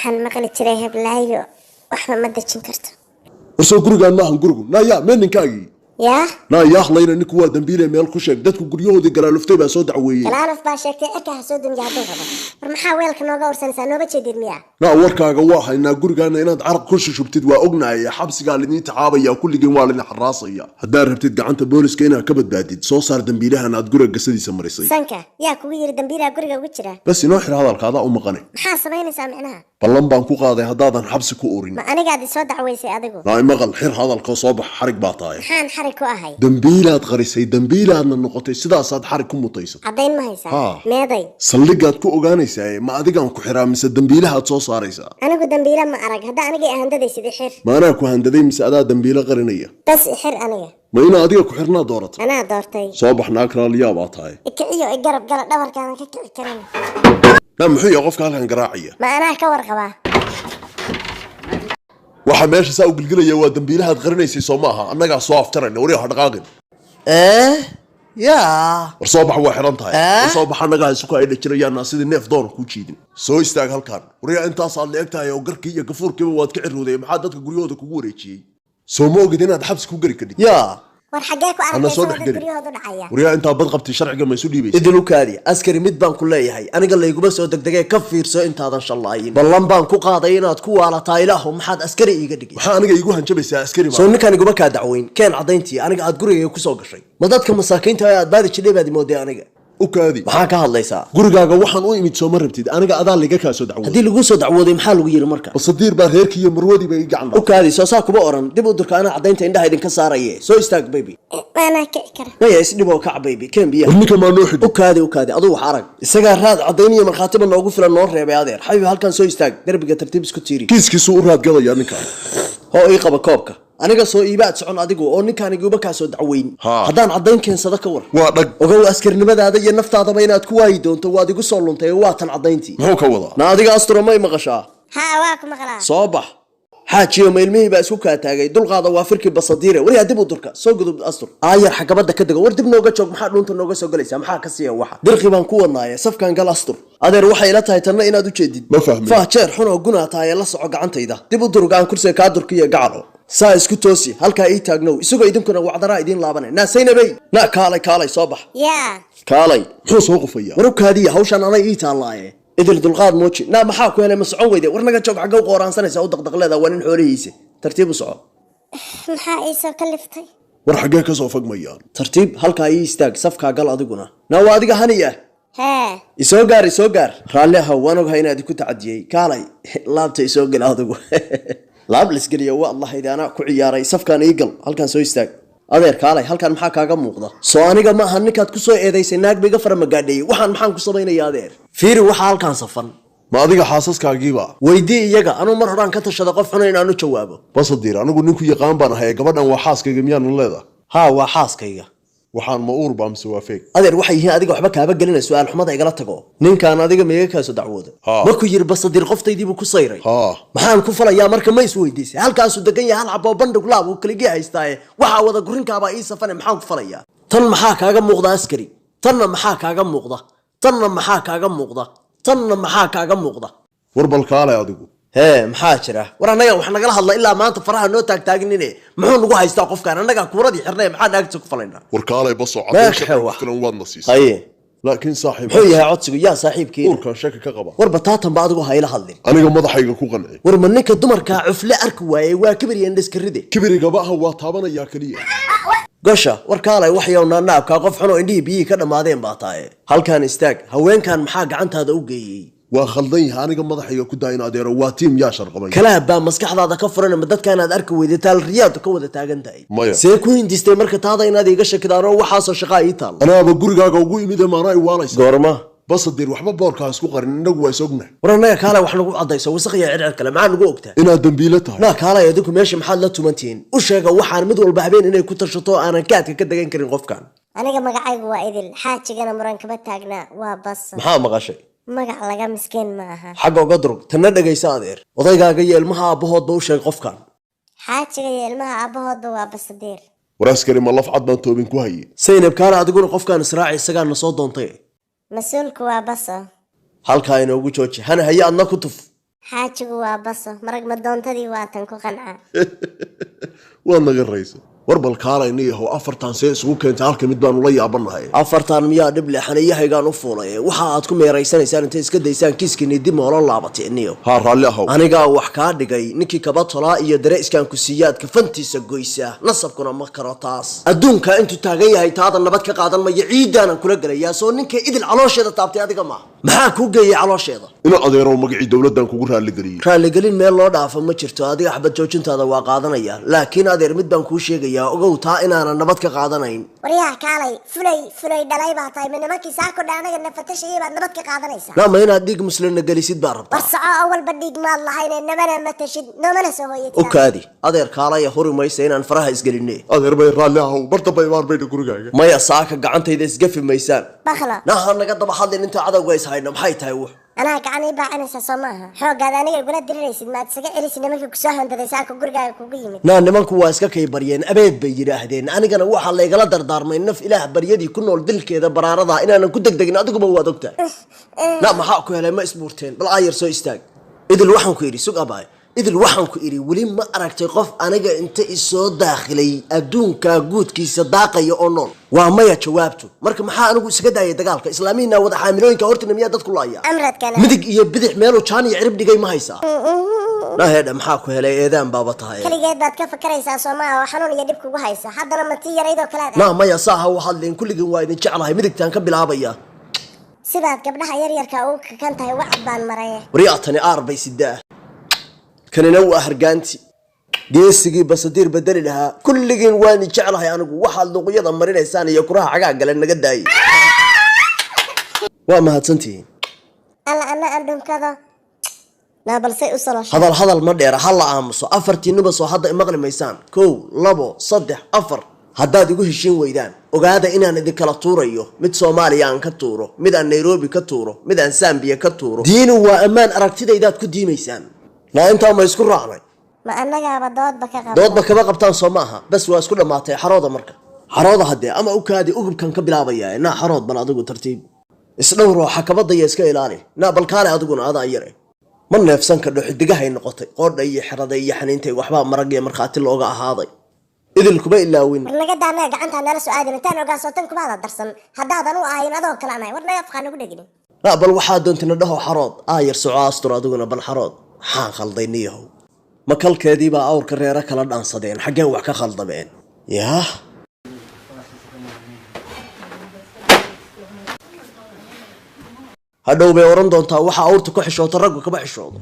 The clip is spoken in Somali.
Waxaan maqli jiray heblaayo waxba ma dejin karto. Warsoo gurigaan maahan gurigu. Naayaa, mee ninkaagii? Yaa? Naayaa, hadlayna. Ninku waa dambiile, meel ku sheeg. Dadku guryahoodii galaaluftay baa soo dacweeyey. Galaaluf baa sheegtay, cirka ha soo dumiya hadduu rabo. War maxaa weelka nooga ursanaysaa? Nooba jeedid miyaa? Naa, warkaaga waa haynaa. Gurigaana inaad caraq ku shushubtid waa ognahay. Xabsigaa lidiin taxaabaya, kulligeen waa lidin xaraasaya. Haddaad rabtid gacanta booliska inaad ka badbaadid, soo saar dambiilahan aad guriga gasadiisa marisay. Sanka yaa kugu yidhi dambiilaa guriga ugu jira? Bas, inoo xir hadalka, adaa u maqane. Maxaa samaynaysaa micnaha? Ballan baan ku qaaday haddaadan xabsi ku urin. Ma anigaad isoo dacwaysay adigu? Naa, maqal, xir hadalka, soo bax. Xarig baa tahay. Maxaan xarig ku ahay? Dambiilaad qarisay, dambiilaadna noqotay, sidaasaad xarig ku mutaysatay. Caddayn ma haysaa? Haa. Meeday? Saldhigaad ku ogaanaysaa. Ma adigaan ku xiraa mise dambiilahaad soo saaraysaa? Anigu dambiila ma arag. Hadda anigay ahandadaysid, ixir. Ma anaa ku handaday mise adaa dambiilo qarinaya? Bas, ixir aniga. Ma inaa adiga ku xirnaa dooratay? Anaa doortay. Soo bax, naag raaliyaa baa tahay. Ikiciyo, i garab gala, dhabarkaanan ka kici karin. Naa, muxuu yahay qofka halkan garaacaya? Ma anaa ka warqabaa? Waxa meesha saa u gilgilaya waa dambiilahaad qarinaysay, soo maaha? Annagaa soo afjarayna. Wariga ha dhaqaaqin. Ee, yaa? War soo bax, waa xiran tahay. Eh? War soo bax, annagaa isuku ay dhajirayaana sidii neef doona kuu jiidin. Soo istaag halkan. Wariga, intaasaad la eg tahay oo garkii iyo gafuurkiiba waad ka cirowday. Maxaa dadka guryahooda kugu wareejiyey? Soo ma ogid inaad xabsi ku geli kadhig? Yaa? War xaggee ku Hana aragtay soo isagoo dad dhexgelin. guryahooda u dhacaya? Wariga, intaa bad qabtay sharciga ma isu dhiibaysa? Idil u kaadi. Askari, mid baan ku leeyahay, aniga layguma soo degdegee, ka fiirso intaadan shallaayin. Ballan baan ku qaaday inaad ku waalataa. Ilaahu maxaad askari iiga dhigay? Maxaa aniga iigu hanjabaysaa, askari soo baa? Ninkaan iguma kaa dacweyn. Keen caddayntii aniga aad gurigayga kusoo gashay. Ma dadka masaakiinta ee aad baadi jidhay baad imooday aniga? U kaadi. Maxaa ka hadlaysaa? Gurigaaga waxaan u imid soo ma rabtid? Aniga adaa liga kaa soo dacwooday. Haddii laguu soo dacwooday, maxaa lagu yidhi marka? Basadiir baa reerkii iyo marwadiiba ii gacan U kaadi. Soo saa kuma oran. Dib u durka, anaa caddaynta indhaha idinka saaraye. Soo istaag, baby. Ma anaa kici kara? Maya, isdhiboo kac, baby. Keen biyaha. War ninka maa noo xidhi? U kaadi, u kaadi. Aduu wax arag, isagaa raad caddayn iyo markhaatiba noogu filan noo reebay. Adeer xabiib, halkan soo istaag, derbiga tartiib isku tiiri. Kiiskiisuu u raadgadayaa ninkan. Hoo, ii qaba koobka. Aniga soo iibaad socon adigu oo ninkaan iguba kaa soo dacweyn. Haa. Haddaan caddayn keensado, ka war? Waa dhag. Ogow askarnimadaada iyo naftaadaba inaad ku waayi doonto. Waad igu soo luntay oo waa tan caddayntii. Muxuu ka wadaa? Na adiga astura, may maqashaa? Haa, waa ku maqlaa. Soo bax, xaajiyo. Ma ilmihii baa isku kaa taagay? Dulqaada, waa firkii basadiire. Waryaa, dib u durka, soo gudub, astur, aayar xagabada ka dego. War dib nooga joog. Maxaa dhuunta nooga soo galaysaa? Maxaa ka siiya waxa dirqi baan ku wadnaaye? Safkan gal, astur. Adeer, waxay ila tahay tanna inaad u jeedid. Ma fahmin. Fah, jeer xun oo gunaa tahay. La soco gacantayda. Dib u durug, aan kursiga kaa durkiyo. Gacalo, saa isku toosi, halkaa ii taagnow. Isagoo idinkuna wacdaraa idiin laabanay. Naa Saynabey, naa kaalay, kaalay, soo bax. Yaa? Kaalay. Muxuu soo qufayaa? War u kaadiya, hawshaan anay ii taallaaye. Idil, dulqaad muuji. Naa, maxaa ku helay? Ma socon weyde? War naga joog. Xagga u qooraansanaysa, u daqdaqleeda? Waa nin xoolihiisa. Tartiib u soco. Maxaa ii soo kaliftay? War xaggee ka soo fagmayaan? Tartiib, halkaa ii istaag, safkaa gal adiguna. Naa, waa adiga hani ah. Hee. Isoo gaar, isoo gaar. Raalli ahow, waan ogahay inaad ku tacadiyey. Kaalay, laabta isoo gel adigu. Laab lisgeliya waa allahaydi, anaa ku ciyaaray. Safkaan ii gal, halkaan soo istaag. Adeer, kaalay. Halkaan maxaa kaaga muuqda? Soo aniga ma aha ninkaad ku soo eedaysay? Naag ba iga fara magaadheeyey. Waxaan maxaan ku samaynaya? Adeer, fiiri waxaa halkaan safan. Ma adiga xaasaskaagiiba? Weydii iyaga. Anuu mar horaan ka tashada qof xuna inaanu jawaabo. Basadiir, anigu ninku yaqaan baan ahay. Gabadhan waa xaaskayga miyaanu leedahay? Haa, waa xaaskayga. Waxaan ma uur baa mise waa feeg? Adeer, waxay yihiin adiga waxba kaaba gelina. Su-aal xumada igala tago. Ninkaan adiga maiga kaasoo dacwooda? Haa. Markuu yidhi Basadiir qoftaydiibuu ku sayray, Haa. maxaan ku falayaa marka? Ma isweydiisay? Halkaasuu degan yahay, hal xaboo bandhig laab uu keligii haystaaye. Waxaa wada gurinkaabaa ii safane, maxaan ku falayaa? Tan maxaa kaaga muuqda, askari? Tanna maxaa kaaga muuqda? Tanna maxaa kaaga muuqda? Tanna maxaa kaaga muuqda? War bal kaalay adigu. Hee, maxaa jira? War annaga wax nagala hadla. Ilaa maanta faraha noo taagtaagnine. Muxuu nagu haystaa qofkaan? Annagaa kuuradii xirnay, maxaa naagta ku falaynaa? War kaalay, basoo. Meexa Caddayn sharci wax? ku filan waadna siisay. Haye. Laakiin saaxiib, Muxuu yahay codsigu, yaa saaxiibkiina? Uurkaan shaki ka qaba. War bataatan ba adigu hayla hadlin. Aniga madaxayga ku qanci. War ma ninka dumarkaa cufle arki waayey? Waa kibir iyo indhiskaride. Kibirigaba ah, waa taabanayaa keliya. Gosha, war kaalay. Waxyow naanaabkaa, qof xun oo indhihii biyihii ka dhammaadeen baa taaye. Halkaan istaag. Haweenkan maxaa gacantaada u geeyey? Waa khaldan yahay. Aniga madaxayga ku daa in adeero. Waa tiim yaa sharqabay. Kalaab baa maskaxdaada ka furan. Ma dadka inaad arki weyday taal riyaadu ka wada taagan tahay? Maya. See ku hindistay marka taada inaad iiga shakidaan oo waxaasoo shaqaa ii taal? Anaaba gurigaaga ugu imid ee maanaa i waalaysa? Goorma? Basadiir, waxba boorkaa isku qarin. Innagu waa is ognahay. War annaga kaalay wax nagu caddayso. Wasaq iyo circir kale maxaa nagu ogtaa? Inaad dambiilo tahay. Naa kaalay adinku, meesha maxaad la tumantihiin? U sheega waxaan mid walba habeen inay ku tashato oo aanan kaadka ka degan karin qofkan. Aniga magacaygu waa Idil, xaajigana muran kama taagnaa, waa Baso. Maxaa maqashay? Magac laga miskiin ma aha. Xagga uga durug. Tanna dhegaysa, adeer. Odaygaaga iyo ilmaha aabbahoodba u sheeg qofkan. Xaajiga iyo ilmaha aabbahoodba waa Basadiir. War askari, ma laf cad baan toobin ku hayay? Saynab, kaale adiguna. Qofkan israaci, isagaa na soo doontay. Mas-uulku waa Baso. Halkaa inoogu jooji. Hana haye, adna ku tuf. Xaajigu waa baso, marag madoontadii waa tan ku qancaa. Waad naga raysa. War bal kaalay niyahow, afartan see isugu keentay halka mid baanu la yaabannahay. Afartan miyaa dhib leh? Xaniyahaygaan u fuulay. Waxa aad ku meeraysanaysaan intay iska daysaan kiiskiinii dib moola laabatay niyo. Haa, raalli ahow. Anigaa wax kaa dhigay ninkii kaba tolaa iyo dare iskaan ku siiyaad kafantiisa goysaa, nasabkuna ma karo taas. Adduunka intuu taagan yahay taada nabad ka qaadan maya, ciidaanan kula gelayaa. Soo ninka Idil caloosheeda taabtay adiga maaha? Maxaa kuu geeyey caloosheeda? Ina adeerow, magacii dowladdan kugu raalligeliyey. Raaligelin meel loo dhaafo ma jirto. Adiga xabad joojintaada waa qaadanaya, laakiin adeer mid baan kuu sheegayaa, ogow taa inaanan nabad ka qaadanayn. Waryaha kaalay, fulay fulay dhalay baa tahay. Ma nimankii saako dha anaga nafatashayay baad nabad ka qaadanaysaa? Naama inaad dhiig muslimna gelisid baa war rabtaa? Soco oo walba dhiig maad lahayne, namana matashid, noomana soo hooyatid. U kaadi adeer, kaalaya, huri maysa inaan faraha isgelinne. Adeer bay, raalli ahow, mar damba imaan mayna gurigaaga. Maya, saaka gacantayda isgafi maysaan. Baklo. Naha naga daba hadlin inta cadowga is hayno. Maxay tahay wux? Anaa gacan ii baacinaysa soo maaha? Xooggaada aniga igula diriraysid, maad isaga celisid nimankii kusoo handaday saaka gurigaaga kugu yimid? Naa nimanku waa iska kay baryeen, abeed bay yidhaahdeen. Anigana waxaa laygala dardaarmay naf ilaah baryadii ku nool dilkeeda baraarada inaanan ku degdegin. Adiguba waad ogtahay. Na maxaa ku helay? Ma isbuurteen? Bal aayar soo istaag. Idil, waxaan ku idhi, sug abaay. Idil, waxaan ku idhi, weli ma aragtay qof aniga inta isoo daakhilay adduunka guudkiisa daaqaya oo nool? Waa maya jawaabtu. Marka maxaa anigu isaga daayay dagaalka? Islaamihiina wada xaamilooyinka hortina miyaa dadku laaya? Amradkana. Midig iyo bidix meeluu jaan iyo cirib dhigay ma haysaa? Naheedha, maxaa ku helay? Eedaan baaba tahay. Keligeed baad ka fakaraysaa soo maaha oo xanuun iyo dhib kugu haysa? Haddana ma tii yaraydoo kale aad Na maya, saaha u hadlin. Kulligin waa idin jeclahay. Midigtaan ka bilaabaya. Sidaad gabdhaha yaryarka ugu kakan tahay wacad baan maraye. Waryaa, tani aar bay sidaa, kanina waa hargaanti geesigii basadiir bedeli lahaa. Kulligiin waa idin jeclahay anigu. Waxaad luuqyada marinaysaan iyo kuraha cagaa gale naga daayay. Waa mahadsantihiin. Alla, ana aan dhunkado naa, balsay u solosha. Hadal hadal ma dheera, ha la aamuso. Afartiinuba soo hadda imaqli maysaan? Kow, labo, saddex, afar. Haddaad igu heshiin weydaan, ogaada inaan idinkala tuurayo. Mid Soomaaliya aan ka tuuro, mid aan Nairobi ka tuuro, mid aan Sambiya ka tuuro. Diinu waa ammaan, aragtidaydaad ku diimaysaan. Naa intaa ma isku raacnay? Ma annagaaba doodba ka qaba? Doodba kama qabtaan soo ma aha? Bas, waa isku dhammaatay. Xarooda marka, xarooda haddee, ama u kaadi, ugubkan ka bilaabaya. Naa xarood bal adigu, tartiib isdhowroo xakabadaya iska ilaali. Naa bal kaale adiguna, adaa yare ma neefsan kadho. Xidigahay noqotay qoodha iyo xerada iyo xaniintay. Waxbaa marag iyo markhaati looga ahaaday. Idil kuma ilaawin. War naga daa, annaga gacantaa nala soo aadin. Intaan ogaansootan kumaada darsan haddaadan u ahayn adoo kale anahay. War naga afqaa nagu dheginin. Naa bal waxaa doontina dhaho. Xarood, aayar soco, astur adiguna. Bal xarood. Maxaan khalday niyahow? Makalkeediibaa awrka reero kala dhaansadeen. Xaggeen wax ka khaldameen? Yaah. Hadhow bay odhan doontaa waxa awrta ku xishoota raggu kama xishoodo.